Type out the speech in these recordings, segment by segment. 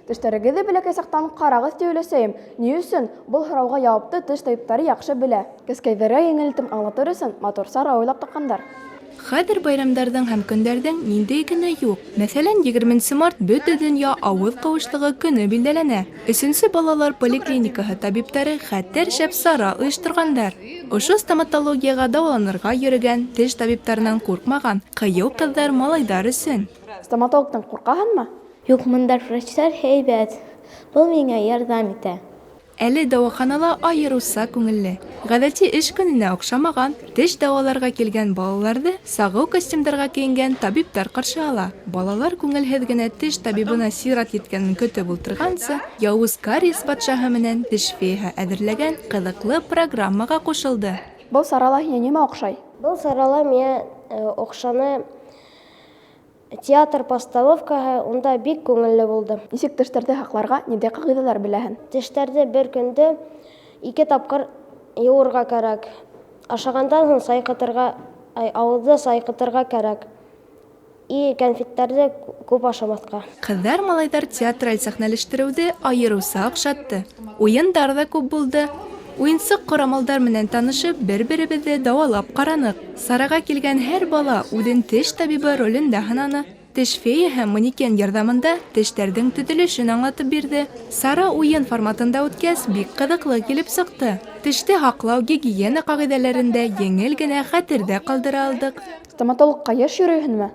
Тештәрегеҙҙе бәләкәй саҡтан ҡарағыҙ ти өләсәйем. Ни өсөн? Был һорауға яуапты теш табиптары яҡшы белә. Кескәйҙәргә еңел итеп аңлатыр өсөн матур сара уйлап тапҡандар. Хәҙер байрамдарҙың һәм көндәрҙең ниндәйе генә юҡ. Мәҫәлән, егерменсе март Бөтә дөнья авыз ҡыуышлығы көнө билдәләнә. Өсөнсө балалар поликлиникаһы табиптары хәтәр шәп сара оешторғандар. Ошо стоматологияға дауаланырға йөрөгән, теш табиптарынан ҡурҡмаған ҡыйыу ҡыҙҙар-малайҙар өсөн. Стоматологтан ҡурҡаһыңмы? Юк, монда врачлар һәйбәт. Был миңа ярҙам итә. Әле дауаханала аерыуса күңелле. Ғәҙәти эш көнөнә оҡшамаған, теш дауаларға килгән балаларҙы сағыу костюмдарға кейенгән табиптар ҡаршы ала. Балалар күңелһеҙ генә теш табибына сират еткәнен көтөп ултырғансы, яуыз кариес батшаһы менән теш феяһы әҙерләгән ҡыҙыҡлы программаға ҡушылды. Был сарала һиңә нимә оҡшай? Был сарала миңа оҡшаны Театр постановкаһы, унда бик күңелле булды. Нисек тештәрҙе һаҡларға, ниндәй ҡағиҙәләр беләһең? Тештәрҙе бер көндө ике тапҡыр йыуырға кәрәк. Ашағандан һуң сайҡытырға, ай, ауыҙҙы сайҡытырға кәрәк. И кәнфиттәрҙе күп ашамаҫҡа. Ҡыҙҙар-малайҙар театраль сәхнәләштереүҙе айырыуса оҡшатты. Уйындар ҙа күп булды. Уйынсыҡ ҡорамалдар менән танышып, бер-беребеҙҙе дауалап ҡараныҡ. Сараға килгән һәр бала үҙен теш табибы ролендә һынаны. Теш феяһы манекен ярҙамында тештәрҙең төҙөлөшөн аңлатып бирҙе. Сара уйын форматында үткәс, бик ҡыҙыҡлы килеп сыҡты. Теште һаҡлау, гигиена ҡағиҙәләрен дә еңел генә хәтерҙә ҡалдыра алдыҡ. Стоматологҡа йыш йөрөйһеңме?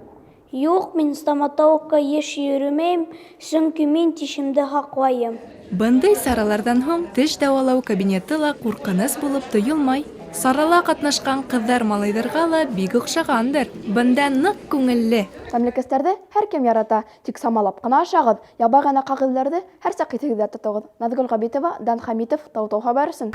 Юҡ, мин стоматологка еш йөрөмәйем, сөнки мин тешемде һаҡлайым. Бындай сараларҙан һуң теш дауалау кабинеты ла ҡурҡыныс булып тойолмай. Сарала ҡатнашҡан ҡыҙҙар-малайҙарға ла бик оҡшағандыр. Бында ныҡ күңелле. Тәмлекәстәрҙе һәр кем ярата, тик самалап ҡына ашағыҙ, ябай ғына ҡағиҙәләрҙе һәр саҡ иҫегеҙҙә тотоғоҙ. Наҙгөл Ғәбитова, Дан Хәмитов, Тау-Тау хәбәр өсөн.